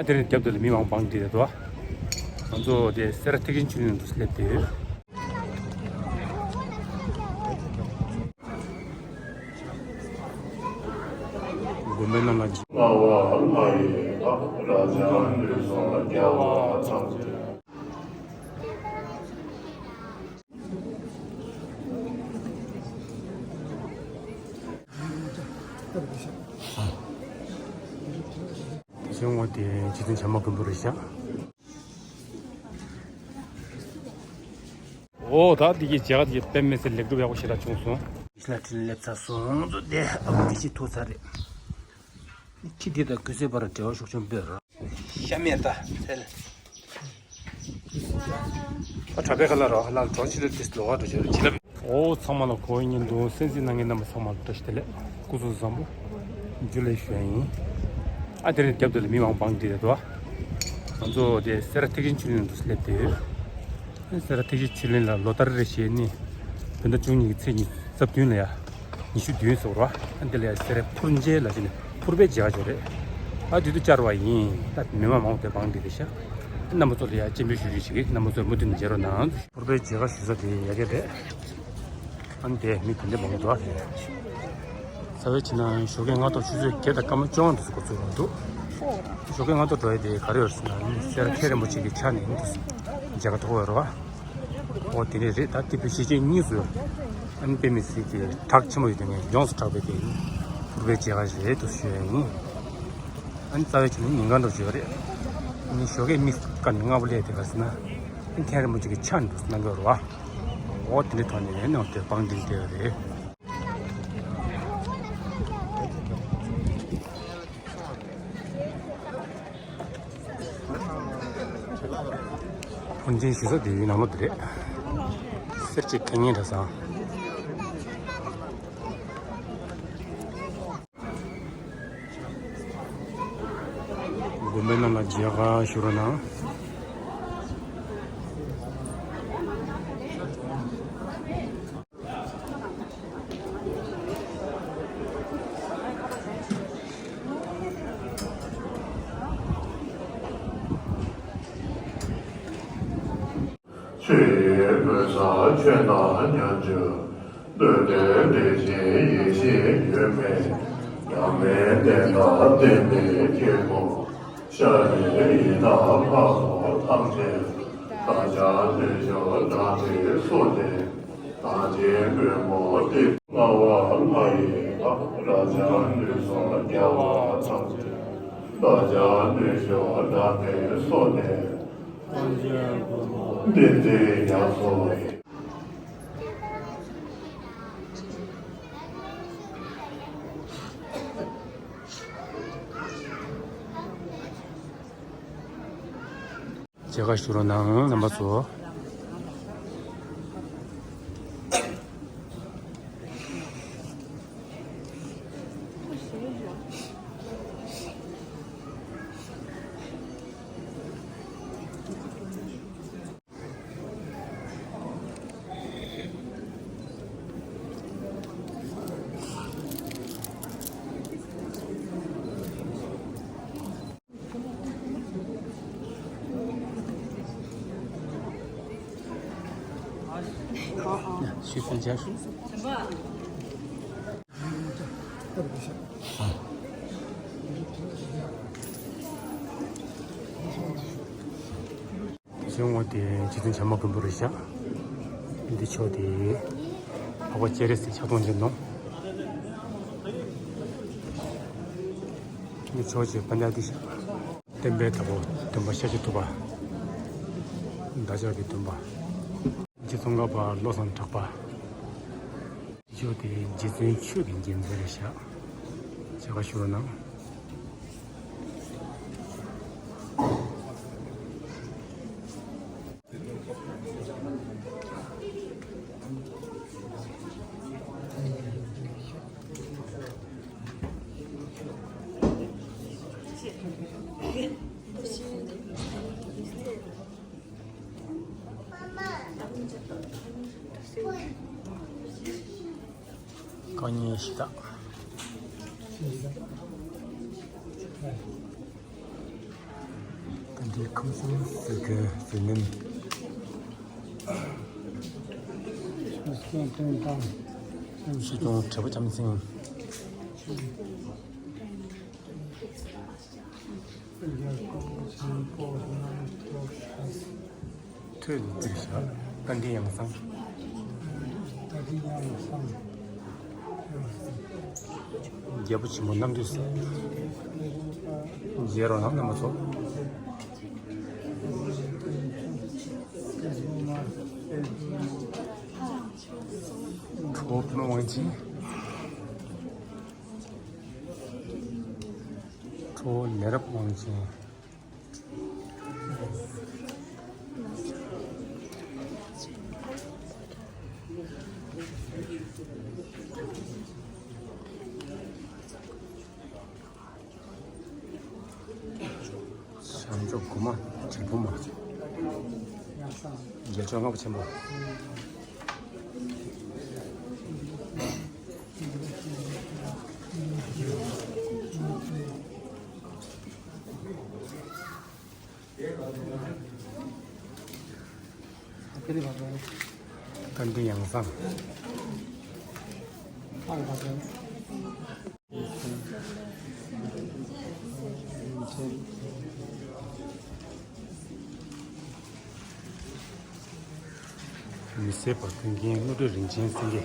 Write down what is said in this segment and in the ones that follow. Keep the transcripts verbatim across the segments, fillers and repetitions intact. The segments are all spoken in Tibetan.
ཨ་དེ་རིང་རྒྱབ་དེ་ལ་མི་མང་པོ་འདུག་ད། ང་ཚོ་དེ་སེ་ར་ཐེག་ཆེན་ཆོས་གླིང་དུ་སླེབས་ཏེ་ཡོད། དགོན་པའི་ནང་ལ། ལྔ་པ་ལྔ་ཡི་རབ་བྱུང་ལུས་སྲོག་རྒྱལ་བ་ཐམས་ཅད། གཞན་ངོ་དེ་རྗེ་བཙུན་བྱམས་པ་མགོན་པོ་རེད་ཤག། ཨོ་ད་འདི་གི་མཇལ་ཁ་དེ་དཔེ་མི་སྲིད་ལེགས་གྲུབ་ཡག་པོ་ཞེ་དྲག་བྱུང་སོང་། ལ་ཁྲིད་སླེབས་ཚར་སོང་། ང་ཚོ་དེ་ཨ་མ་དེ་ཅིག་ཐུག་ཚར་རེད། ཁྱི་དེ་དང་གུས་སེ་བར་འབྲེལ་བ་ཤུགས་ཆེན་སྤེལ་རོགས། ཤ་མེད་ད་ཚལ། ཨ་གྲྭ་པའི་ཁ་ལ་རོགས་ལ་གྲོགས་ཆི་ལ་ཏིས་ལོག་ག་འགྲོ་ཆོག་རེད་ཅི་ལབ། ཨོ་ཚང་མ་ལ་གོ་བ་ཉིན་དུ་གསན་གཟིགས་གནང་མཁན་རྣམ་པ་ཚང་མ་ལ་བཀྲ་ཤིས་བདེ་ལེགས། སྐུ་གཟུགས་བཟང་པོ། འཇུ་ལེ་ཞུ་ཡ་ཡིན། ཨ་དེ་རིང་རྒྱབ་དེ་ལ་མི་མང་པང་དེ་རེད་དོ། ང་ཚོ་དེ་སེ་ར་ཐེག་ཆེན་ཆོས་གླིང་དུ་སླེབས་ཏེ་ཡོད། སེ་ར་ཐེག་ཆེན་ཆོས་གླིང་ལ་ལོ་ལྟར་རེ་བཞིན་ནི་བོད་ཟླ་བཅུ་གཉིས་ཀྱི་ཚེས་ཉི་ཤུ་རྩ་བདུན་ལ་ཡ། ཉི་ཤུ་བདུན་སོགས་རོ། ཨ་འདི་ལ་ཡ་སེ་ར་ཕུར་མཇལ་ལ་ཕྱིན་ནས་ཕུར་པའི་མཇལ་ཁ་ཅིག་རེད། ཨ་དུས་དུ་བཅར་བ་ཡིན། ད་མི་མང་མང་པོ་དེ་བང་སྒྲིག་རེད་ཤག། རྣམ་པ་ཚོ་ལ་ཡ་སྤྱན་འབུལ་ཞུ་རྒྱུ་ཞིག་གིས་རྣམ་པ་ཚོས་མུ་མཐུད་ནས་མཇལ་རོགས་གནང་། ཕུར་པའི་མཇལ་ཁ་ཞུ་ས་དེ་ཡ་གི་རེད། ཨ་ནི་དེ་མི་དེ་འདྲ་མང་པོ་འདུག་ཨ། རྩ་བའི་ཕྱི་ནང་ཞོགས་ཀས་སྔ་ཐོག་ཆུ་ཚོད་བརྒྱད་དང་སྐར་མ་བཅོ་ལྔ་དུ་འགོ་ཚུགས་ཡོང་འདུག། ཞོགས་ཀས་སྔ་ཐོག་འགྲོ་ཡ་དེ་ག་རེ་ཡོད་ཟེར་ན་སེ་ར་མཁན་རིན་པོ་ཆེ་གི་ཕྱག་ནས་མཇལ་ཁ་ཐོབ་ཡོད་རེད་བ། ཨོ་དེ་འདྲས་རེད། ད་དེ་བོད་གཞིས་བྱེས་གཉིས་སུ་ཨ་ནི་དཔེ་མི་སྲིད་ཀྱི་གྲགས་ཆེན་པོ་ཡོད་དེ་ནས་ཡོངས་སུ་གྲགས་པའི་དེ་ཕུར་པའི་མཇལ་ཁ་རེད་དུ་ཞུ་ཡ་ཡིན། ཨ་ནི་རྩ་བའི་ཆ་ནས་ཉིན་གང་འགྲོ་བྱས་ཡོད་རེད། ཨ་ནི་ཞོགས་ཀས་མི་སྐར་ནས་ལྔ་པོ་སླེབས་དེ་ག་ཟེར་ན་ཨ་ནི་མཁན་རིན་པོ་ཆེ་གི་ཕྱག་འདུག་གནང་གི་ཡོད་རེད་བ། ཨོ་དེ་འདྲའི་ཐོག་ནས་ནང་དེ་བང་སྒྲིག་བསྡད་ཡོད་རེད། ཕུར་མཇལ་ཞུ་ས་དེ་ཡུལ་ནང་ལོགས་དེ་རེད། སེར་བྱེས་ཁེངས་ངེས་འདྲ་སང་། དགོན་པའི་ནང་ལ་མཇལ་ཁ་ཞུ་རོགས་གནང་། ཆོས་ཀྱི་མུན་སེལ་ཆོས་དང་མཉམ་སྤྱོད། འདུལ་བའི་ལས་བཞིན་ཡེ་ཤེས་ཡུལ་མིན། ཡང་མིན་བདེན་མཐའ་བསྟན་པའི་ཁྱད་པར། ཤཱཀྱའི་ཡི་དམ་འཕགས་ཚོགས་ཐམས་ཅད། བདག་ཅག་བདེ་མཆོག་དགྲ་འདིའི་གཟུགས་ཅན། དམ་ཅན་མགོན་པོ་ཏི། ལྔ་པ་ལྔ་ཡི་བདག་རབ་འབྱམས་ལུས་སྲོག་རྒྱལ་བ་ཐམས་ཅད། བདག་ཅག་བདེ་མཆོག་དགྲ་འདིའི་གཟུགས་ཅན། བསྟན་འཛིན་ཡ་སོ་ཡི། མཇལ་ཁ་ཞུ་རོགས་གནང་རྣམ་པ་ཚོ། ཞུས་ཙང་མཇལ་ཞུ། གཞན་ངོ་དེ་རྗེ་བཙུན་བྱམས་པ་མགོན་པོ་རེད་ཤག། འདི་ཕྱོགས་དེ་འཕགས་པ་སྤྱན་རས་གཟིགས་ཕྱག་སྟོང་མཇལ་ནོ། འདི་ཕྱོགས་ཀྱི་པཎ་ཆེན་འདི་ཤག། བསྟན་པའི་བདག་པོ་སྟོན་པ་ཤཱཀྱ་ཐུབ་པ། བདག་ཅག་གི་སྟོན་པ། རྗེ་ཙོང་ཁ་པ་བློ་བཟང་གྲགས་པ། འདི་ཕྱོགས་དེ་རྗེ་བཙུན་ཆོས་ཀྱི་རྒྱལ་མཚན་རེད་ཤག། མཇལ་ཁ་ཞུ་རོགས་གནང་། རྐང་གཉིས་ཤིག་དང་། འདི་ཁམས་གསུམ་ཟེར་མཁན་ཟེར་མིན། སྲིད་སྐྱོང་བཀྲ་ཤིས་རྒྱལ་པོ་བྱམས་སེང་། ཐོད་འདི་བཞག་ཀ་འདི་ཡང་བཟང་། རྒྱལ་པོ་ཆེན་པོ་རྣམ་ཐོས་སྲས། མཇལ་རོགས་གནང་རྣམ་པ་ཚོ། གྲོགས་པོ་དབང་ཆེན། གྲོགས་པོ་ལས་རབ་དབང་ཆེན། བྱང་ཕྱོགས་སྒོ་མ་དྲིལ་བུ་མ། རྒྱལ་མཆོག་ལྔ་པོ་ཆེན་པོ། ཀ་འདི་ཡང་བཟང་། མི་ཟད་པ་ཀུན་མཁྱེན་བློ་གྲོས་རིན་ཆེན་སེང་གེ།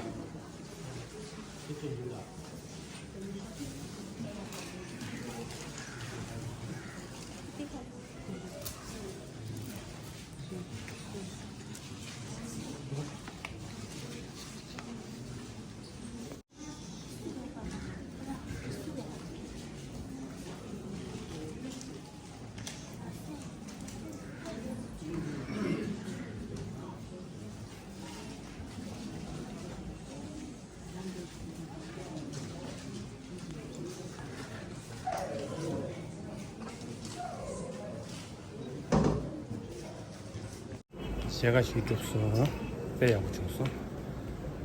ཞལ་ཁ་ཞིག་གྲུབ་སོང་། དཔེ་ཡག་པོ་བྱུང་སོང་།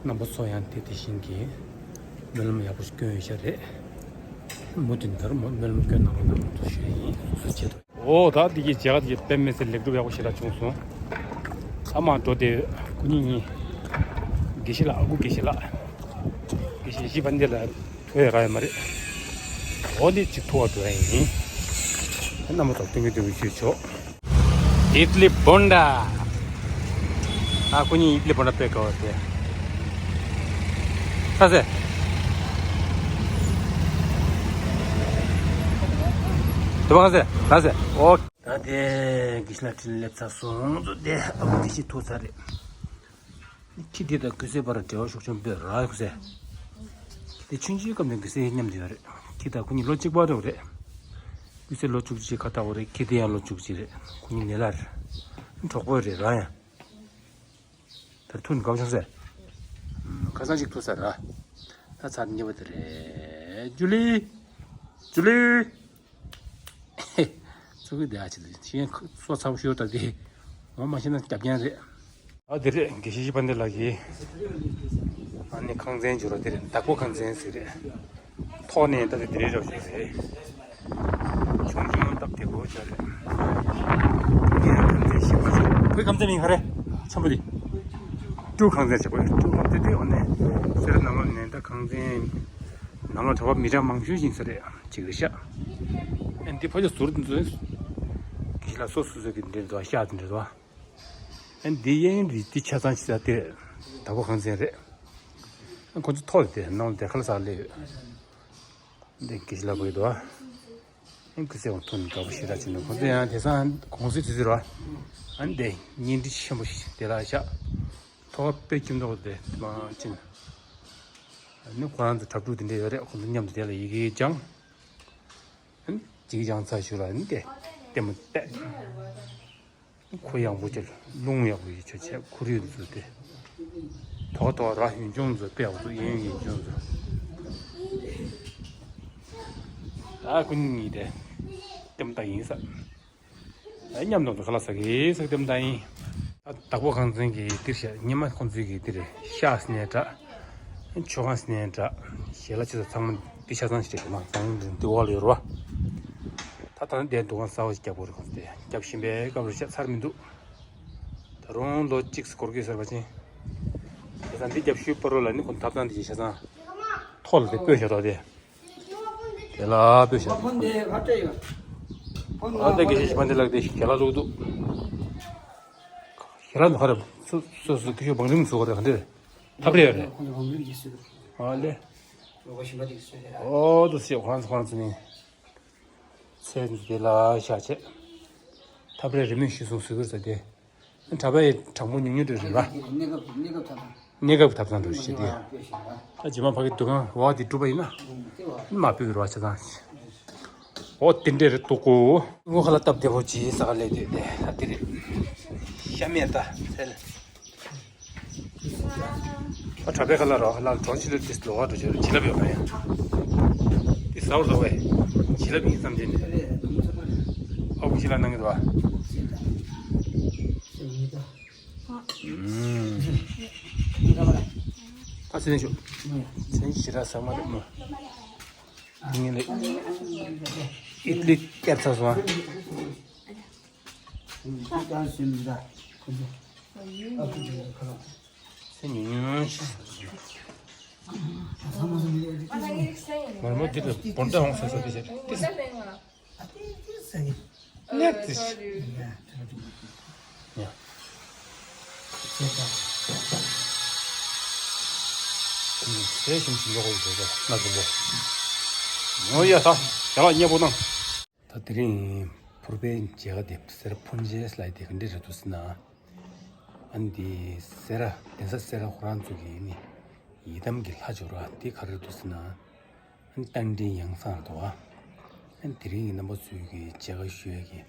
རྣམ་པ་ཚོ་ཡང་དེ་དེ་བཞིན་གྱི་སྨོན་ལམ་ཡག་པོ་ཞིག་སྐྱོན་ཡོད་ཤག་རེད། མུ་མཐུད་ནས་ད་རུང་སྨོན་ལམ་སྐྱོན་གནང་རོགས་གནང་ཞུ་ཡ་ཡིན། སོ་སོ་ཆེད་དུ། འོ་ད་འདི་གི་མཇལ་ཁ་འདི་གི་དཔེ་མི་སྲིད་ལེགས་གྲུབ་ཡག་པོ་ཞེ་དྲག་བྱུང་སོང་། ཨ་མ་འགྲོ་དེ་སྐུ་ཉིད་གཉིས། དགེ་བཤེས་ལགས། ཨ་ཁུ་དགེ་བཤེས་ལགས། དགེ་བཤེས་གཞིས་དཔལ་ལྡན་ལགས། ཐོས་ཡ་ག་ཡ་མ་རེད། འོ་འདི་གཅིག་ཐུག་པ་འགྲོ་ཡ་ཡིན། རྣམ་པ་ཚོ་སྟོན་གི་སྟོན་གི་ཞུས་ཆོག་ཨིཌ་ལི་བྷོན་ཌ། ཨ་ཁུ་གཉིས་ཨིཌ་ལི་བྷོན་ཌ་དཔེ་དགའ་བ་དེ། ས་སེ། དུ་བ་ཁ་སེ་ལ་སེ་ཨོ། ད་དེ་དགེ་བཤེས་ལགས་འཁྲིས་ལ་སླེབས་ཚར་སོང་། ང་ཚོ་དེ་ཨ་ཁུ་དགེ་བཤེས་ཐུག་ཚར་རེད། ཁྱི་དེ་དང་ཀུན་གསལ་བར་འབྲེལ་བ་ཤུགས་ཆེན་པོ་རག་ཡོད་ཟེར། དེ་ཆུང་ཆུང་སྐབས་ནས་ཀུན་གསལ་མཉམ་དུ་ཡོད་རེད། ཁྱི་དང་ཁོ་གཉིས་ལོ་གཅིག་པ་འདྲ་བོ་རེད། ཀུན་གསལ་ལོ་བཅུ་གཅིག་ཁ་བཏགས་པ་རེད། ཁྱི་དེ་ཡང་ལོ་བཅུ་གཅིག་རེད། ཁོ་གཉིས་ནེ་ལ་རེད། གྲོགས་པོ་རེད་རང་ཡང་། ད་ཐུག་ནས་དགའ་བྱུང་ཟེར། ཁ་སང་ཅིག་ཐུག་ས་ར། ད་ཚར་གཉིས་པ་དེ་རེད། ཇུ་ལི། ཇུ་ལི། ཚུགས་ཀྱི་བསྡད་ཨ་ཅི་ལ་ཤེས་སོ་ཚ་པོ་ཤོར་ད་དེ། འོ་མ་ཤེས་ན་རྒྱབ་རྐྱང་རེད། ཨ་དེ་རེད། དགེ་བཤེས་གཞིས་དཔལ་ལྡན་ལགས་ཀྱིས་ཨ་ནི་ཁང་ཚན་བྱུ་ར་དེ་རེད། བདག་པོ་ཁང་ཚན་ཟེར་རེད། ཐོག་ནས་ད་དེ་དེ་རེད་རོགས་ཞེས་ཟེར། ཆུང་ཆུང་སྟབས་བདེ་པོ་ཅིག་རེད། དེ་ཡང་ཁང་ཚན་ཞིག་པ་ཞིག་ཁོའི་ཁང་ཚན་མིང་ག་རེ། ཆེན་པོ་དེ། སྤྲུལ་ཁང་ཚན་ཞེས་པ། སྤྲུལ་ཁང་དེ་དེ་འོ་ནས་སེ་ར་ནང་ལོགས་ནས་ད་ཁང་ཚན་ནང་ལོགས་གྲྭ་པ་མི་གྲངས་མང་ཤོས་ཡིན་ས་རེད། ཅིག་རེད་ཤག་ཨ་འདི་ཕ་ཆོས་ཟུར་འདི་ཚོ་གི་ལ་སོ་སོ་སོ་གི་འདྲེ་འདུག་ཤག་འདི་འདྲེ་འདུག་ཨ་འདི་གཡས་གཡོན་འདི་འདི་ཆ་ཚང་ཞིག་ས་དེ་བདག་པོ་ཁང་ཚན་རེད། ཨ་ཁོ་ཚོ་ཐོག་ལ་དེ་ནང་ལ་དེ་ཁ་ལ་ས་སླེབས་ཡོད། འདི་གི་ལ་བོད་དུ་ཨ་ཁུ་སེ་བ་ཐོན་དགའ་པོ་ཞེ་དྲག་བྱུང་འདུག་ཁོ་ཚོ་ཡང་དེང་སང་གུང་སེང་དུས་ཚོད་ར། ཨ་འདི་བརྙན་འཕྲིན་ཆེན་པོ་ཞིག་དེ་ལ་བཞག་ཐོག་དཔེ་ཁྱིམ་ཐོག་དེ་མ་ཕྱིན། ཨ་ནི་ཁོ་རང་ཚོ་གྲྭ་ཕྲུག་དེ་འདྲ་ཡོད་རེད། ཁོ་ཚོ་མཉམ་དུ་དེ་ལ་ཡི་གེ་སྦྱངས། ཨ་ནི་ཡི་གེ་སྦྱངས་ཚར་ཞོར་ལ་ཨ་ནི་དེ་ལྟད་མོ་བལྟས། ཁོ་ཡག་པོ་ཅིག་རླུང་ཡག་པོ་ཡིན་ཆོག་བྱས་ཁོར་ཡུག་ཚོ་དེ། དོག་དོག་ར་ཡུལ་ལྗོངས་ཚོ་དཔེ་ཡག་པོ་འདུག་ཡུལ་ལྗོངས་ཚོ། ཨ་ཁོ་གཉིས་དེ་ལྟད་མོ་ལྟ་ཡིན་ས། ཨ་མཉམ་དུ་ཁ་ལག་ཟ་གི་ཟ་གི་ལྟད་མོ་ལྟ་ཡིན། ཨ་བདག་པོ་ཁང་ཚན་གྱི་འདིར་བཞག་ཉི་མ་ཁོང་ཚོའི་གི་འདིར་ཤག་ཟེར་ནའི་འདྲ། མཆོད་ཁང་ཟེར་ནའི་འདྲ། ཞལ་ལག་ཆུ་ཚོད་ཚང་མ་འདི་ཆ་ཚང་ཞིག་རེད་མ་ཚང་འདི་འོག་ལ་ཡོད་རེད་བ། ད་ལྟ་འདིར་འདུ་ཁང་གསར་པ་ཞིག་བརྒྱབ་དགོས་རེད། ཁོང་ཚོ་དེ་རྒྱབ་བཞིན་པའི་སྐབས་རེད། ཤ་ཚར་མི་འདུག་ད་རུང་ལོ་གཅིག་འགོར་གྱི་ཟེར་བ་ཅན། བྱས་ཙང་འདི་རྒྱབ་ཤུལ་པ་རོ་ལ་ནི་ཁོང་ཐབ་ཚང་འདི་བྱས་ཙང་ཐོག་ལ་དེ་སྤོས་བཞག་རོགས་དེ། དེ་ལ་སྤོས་བཞག་ཕོན་དེ་ཧ་སྤྲད་ཡོད། ཕོན་ཨ་ད་དགེ་བཤེས་ཕན་བདེ་ལགས་དེ་ཞིག་ག་ལ་བླུགས་འདུག་ཁྱེད་རང་ཚོ་ག་རེ་སོ་སོ་སོ་སྐུ་ཞབས་བང་རིམ་བཟོ་ག་རེ་ག་འདྲ་རེད། ཐབ་རེ་ཡོད་རེད། ཁོང་ཚོ་བང་རིམ་གྱིས་བཟོས་པ། ཨ་ལེ། ལོ་ག་ཞིམ་པ་ཅིག་བཟོས་རེད། ཨོ་དུ་སེ་ཁོ་རང་ཚོ་ཁོ་རང་ཚོ་ནི། ཚེ་འདི་ལ་བཞག་བྱས། ཐབ་རེ་རི་མོས་གཞི་བཟུང་བཟོས་གི་རེད་ཟེར་ཏེ། གྲྭ་པའི་གྲངས་འབོར་ཉུང་ཉུང་འདྲ་རེད་པ། གནས་སྐབས་གནས་སྐབས་ཐབ་ཚང་། གནས་སྐབས་ཐབ་ཚང་འདྲ་ཞིག་སྟེ། ད་རྗེས་མ་ཕ་གི་འདུ་ཁང་འོག་དེ་གྲུབ་པ་ཡིན་ན། མ་སྤོས་རོགས་བྱས་ཙང་། འོ་དེ་འདྲ་རེད་འདུག་གོ། སྔོན་ཁ་ལ་སྟབས་བདེ་པོ་ཅིག་ས་ག་ལས་དེ་དེ་ད་དེ་རེད། ཤ་མེད་ད་ཚལ། ཨ་གྲྭ་པའི་ཁ་ལ་རོ་ལ་གྲོགས་ཆི་ལ་ཏིས་ལོ་བ་འགྲོ་ཆོད་བྱིན་རླབས་ཡོད་མ་ཡིན། ཏིས་ཟ་བར་ལོ་བས་བྱིན་རླབས་ཡིན་བསམ་བྱས་ནས། ཨ་ཁུ་ཆི་ལ་གནང་གི་འདུག་བ། ཨུམ། ད་ཚེ་རིང་ཤོག་ཚེ་རིང་ཞེ་དྲག་ཟ་མ་རེད་མོ། ངས་ལས་ཨིད་ལི་བསྐྱལ་ཚར་སོང་ཨ། སེམས་ཉུང་ཉུང་ཞིག་མར་མོ་འདི་ལ་བོར་འདྲ་འོང་ས་ས་དེ་བྱས་ཏེ། ནད་དེ་ཡ། ཟས་ཞིམ་ཞིམ་འཇོག་དགོས་ཡོད་པས་ང་ཚོ་མོ། ངོ་ཡ་ད་ཡ་ལ་མཉེས་པོ་གནང་། ད་དེ་རིང་ཕུར་པའི་མཇལ་ཁ་དེ་སེར་ཕུན་རྗེས་ལ་དེ་ག་འདྲས་རེད་འདུག་ཟེར་ན། ཨ་ནི་དེ་སེ་ར་གདན་ས་སེ་ར་ཁོ་རང་ཚོ་གི་ནི་ཡི་དམ་གྱི་ལྷ་འབྱོར་བ་དེ་ག་རེ་འདུག་ཟེར་ན། ཨ་ནི་རྟ་མགྲིན་ཡང་གསང་རེད་འདུག་བ། ཨ་ནི་དེ་རིང་གི་རྣམ་པ་ཚོའི་གི་མཇལ་ཁ་ཞུ་ཡ་གི་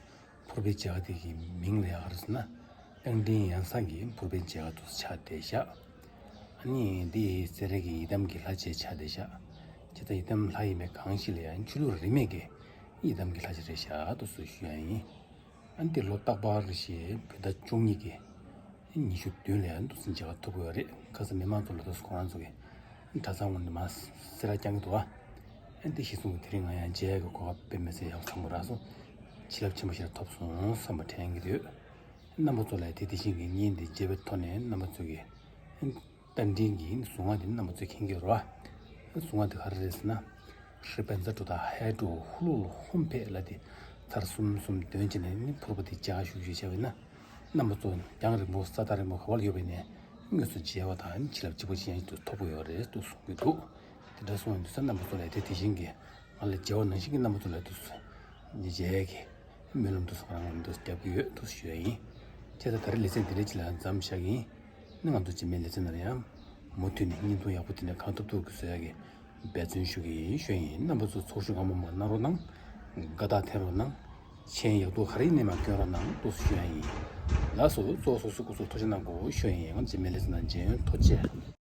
ཕུར་པའི་མཇལ་ཁ་དེ་གི་མིང་ལ་ཡ་ག་རེ་ཟེར་ན། རྟ་མགྲིན་ཡང་གསང་གི་ཕུར་པའི་མཇལ་ཁ་འདུག་ཆགས་བསྡད་བཞག་ཨ་ནི་འདི་སེ་ར་གི་ཡི་དམ་གྱི་ལྷ་བཅས་ཆགས་བསྡད་བཞག་ཇི་ལྟར་ཡི་དམ་ལྷ་ཡིན་པའི་གང་ཞིག་ལ་ཡང་ཆོས་ལུགས་རིས་མེད་ཀྱི་ཡི་དམ་གྱི་ལྷ་ཅིག་རེད་བཞག་འདུག་སུ་ཞུ་ཡ་ཡིན། ཨ་ནི་འདི་ལོ་རྟག་པར་རེ་བཞིན་བོད་ཟླ་བཅུ་གཉིས་ཀྱི་ཉི་ཤུ་བདུན་ལ་ཡང་འདུག་སེ་མཇལ་ཁ་ཐོབ་དགོས་པ་རེད། ཁ་སང་མི་མང་ཚོ་ལ་འདུག་སེ་ཁོ་རང་ཚོ་གི་གྲྭ་ཚང་ངོས་ནས་མར་སེ་ར་བསྐྱངས་ཀྱི་འདུག་བ། ཨ་ནི་འདི་གཞི་བཟུང་གི་དེ་རིང་ང་ཡང་མཇལ་ཡ་གི་གོ་སྐབས་དཔེ་མི་སྲིད་ཡག་པོ་ཚང་མ་རག་སོང་། བྱིན་རླབས་ཆེན་པོ་ཞིག་ཐོབ་སོང་བསམ་པ་དྲན་གྱི་འདུག་རྣམ་པ་ཚོ་ལ་དེ་དེ་བཞིན་གྱི་བརྙན་འདི་མཇལ་བའི་ཐོག་ནས་རྣམ་པ་ཚོ་གིས་རྟ་མགྲིན་གྱི་གཟུངས་སྔགས་འདི་རྣམ་པ་ཚོས་མཁྱེན་གྱི་རེད་བ། གཟུངས་སྔགས་འདི་ག་རེ་རེད་ཟེར་ན། ཧྲི་པན་ཛ་ཏྲུ་ད་ཧའི་ཀྲུ་ཧུ་ལུ་ལུ་ཧུམ་ཕེ་ལ་དེ་ཚར་གསུམ་གསུམ་འདོན་བྱས་ནས་ནི་ཕུར་པ་དེ་བཅའ་བཞུགས་བཞུགས་བྱས་པ་ཡིན་ན། རྣམ་པ་ཚོ་རྒྱང་རིང་པོ་ས་ཐག་རིང་པོ་ག་བ་ལ་ཡོད་པ་ཡིན་ནའི་དངོས་སུ་མཇལ་བ་དང་བྱིན་རླབས་གཅིག་པ་གཅིག་རྐྱང་ཞིག་ཏུ་ཐོབ་ཀྱི་ཡོད་རེད་འདུག་གསུང་གི་འདུག་དེ་འདྲ་གསུངས་ཡོང་དུས་ཙང་རྣམ་པ་ཚོ་ལ་དེ་དེ་བཞིན་གྱི་ང་ལ་མཇལ་བ་ནང་བཞིན་གྱི་རྣམ་པ་ཚོ་ལ་དུས་སུ་མཇལ་ཡས་ཀྱི་སྨོན་ལམ་དུ་སོང་རང་ལ་འདུག་རྒྱབ་ཀྱི་ཡོད་འདུག་ཞུ་ཡ་ཡིན། བྱས་ཙང་ད་རེས་ལེ་ཚན་འདི་འདྲ་ཅིག་ལ་མཚམས་བཞག་གི་ཡིན། ནི་ང་ཚོ་རྗེས་མའི་ལེ་ཚན་ནང་ལ་ཡང་མུ་མཐུད་ནས་བརྙན་ཐུང་ཡག་པོ་དེ་འདྲ་གང་ཐུབ་ཐུབ་ཀྱིས་བཟོ་ཡ་གི་འབད་བརྩོན་ཞུ་གི་ཡིན་ཞུ་ཡ་ཡིན། རྣམ་པ་ཚོ་ཚོགས་ཞུགས་གང་མང་མང་གནང་རོགས་གནང་། དགའ་རྟགས་འཐེན་རོགས་གནང་། མཆན་ཡག་སྡུག་ག་རེ་ཡིན་ནའི་མར་སྐྱོན་རོགས་གནང་འདུག་ཞུ་ཡ་ཡིན། ལགས་སོ། གཙོ་བོ་སོ་སོ་སྐུ་གཟུགས་ཐུགས་རྗེ་གནང་དགོས་ཞུ་ཡ་ཡིན། ང་རྗེས་མའི་ལེ་ཚན་ནང་མཇལ་ཡོང་། ཐུགས་རྗེ་ཆེ།